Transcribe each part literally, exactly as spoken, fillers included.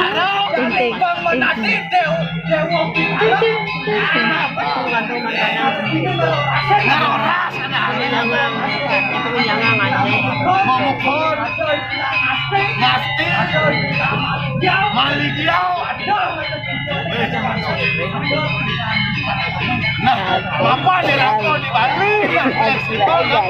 Ting, ting, ting, ting. Ting, ting, ting, ting. Nah, ora sadar. Itu unjangan, Mas. Mau mukul. Ngastil. Maligiau. Nah, apa nih, Rako di Bali? Iya, iya, iya.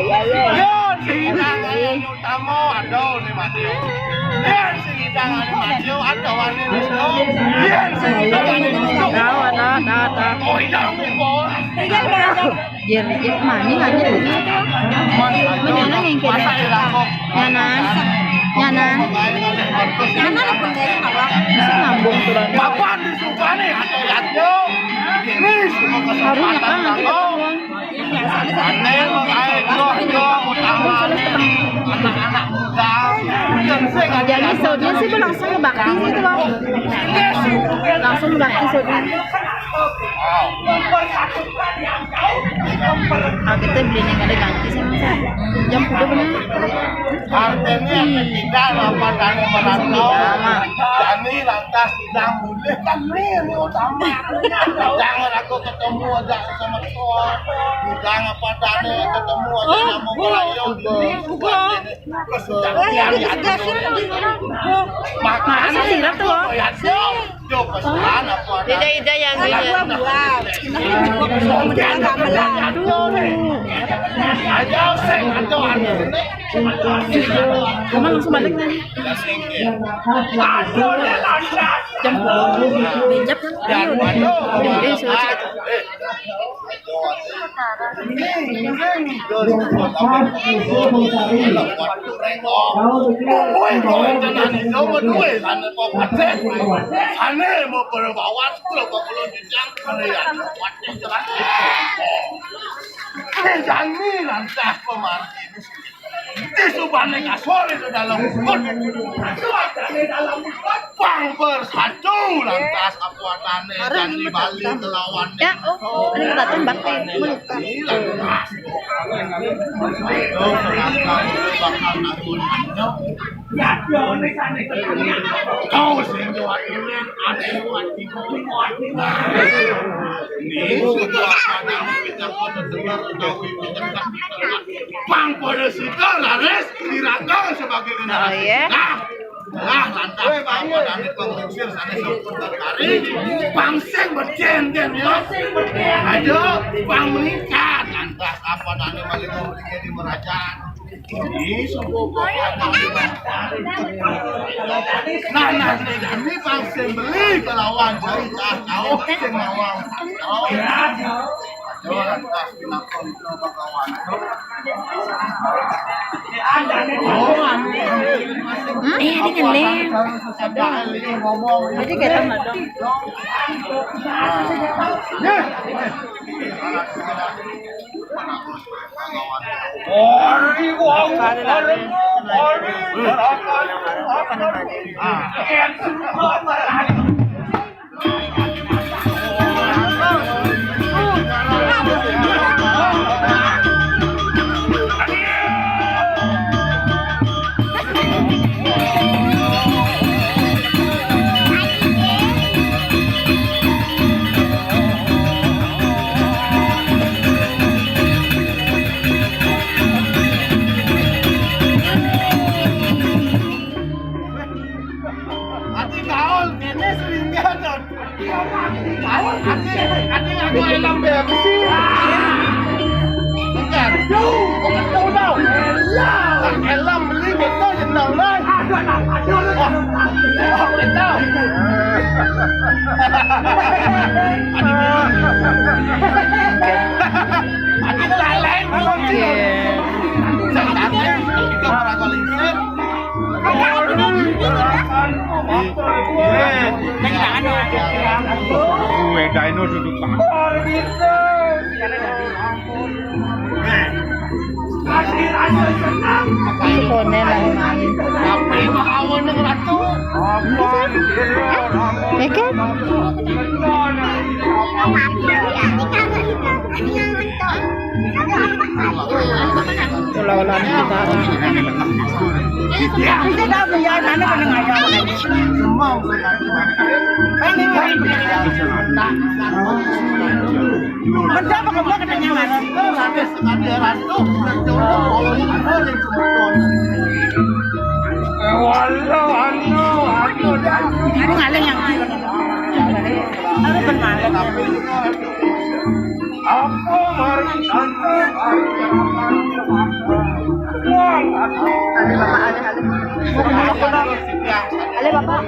Iya, sih, nah, nah, yang utama, aduh, nih, Mas. Iya, sih, kita nggak ada maju, ada wani, Mas. Iya, sih, kita nggak ada maju. Tahu, ada, ada, ada. Oh, iya, Mas. Iya, iya, iya. Jir, jir, mani aja dulu. Mana yang kira? Nyanan. Nyanan. Nyanan. Bisa ngambung tuh. Papan di Subane atau Yatyo. Ini semua kesempatan. Harusnya kan nanti ketemu. Aneh, makanya gua, gua utama. Anak-anak muda. Jadi saudnya sih langsung ngebakti gitu loh. Langsung ngebakti saudnya. Nah, kita beli yang ada ganti sama saya. Jam udah bener. Artinya yang ketiga, apa, dari merantau. Jani lantas tidak boleh kan, ini utama. Jangan aku ketemu aja sama tuan. Jangan apa, Dani ketemu aja sama Melayu. Makanya sih, Ratu. Ida-ida yang ini. Aduh. Mama langsung balik nih. Jam. Jam. Eh, sudah. Jani lantas pemargi. Di Subane kasore di dalam. Cuacane dalam. Pang bersatu lantas kekuatane dan di Bali kelawan. Ya, oh, ini kita tembak nih. Kau sing diwakilin, ada yang diwakilin. Ini sudah ada kita kau dengar, tahu kita. Pang pada sida laris dirangkul sebagai generasi. Oh, iya. Nah, nah, lantas apa dane penglingsir sane sampun tertarik, pang sing becen-cen, ya. Ayo, pang meningkat, lantas apa dane maling di merajaan. Ini sungguh. Nah, nah, ini pang sing beli kelawan jari, ah, kau sing ngawang. Hmm? Eh, ada ngelem. Ada ngelem dong. Ati kaul kene sering ada. Kaul ati, ati aku elang bebesi. Bukan. Bukan tahu tahu. Elang beli betul jenang lah. Oh, betul. Ati lain belum sih. Jangan kita pernah kalingsir. Gue dino duduk banget. Itu konen lagi main. Apa yang mau awal nang ratu? Ya kan? Olah-olahan kita. Siapa ke gua katanya, Mas? Aku ngalih yang harus bermalam. Apa mari tante, mari tante. Wong aku. Ale, Bapak.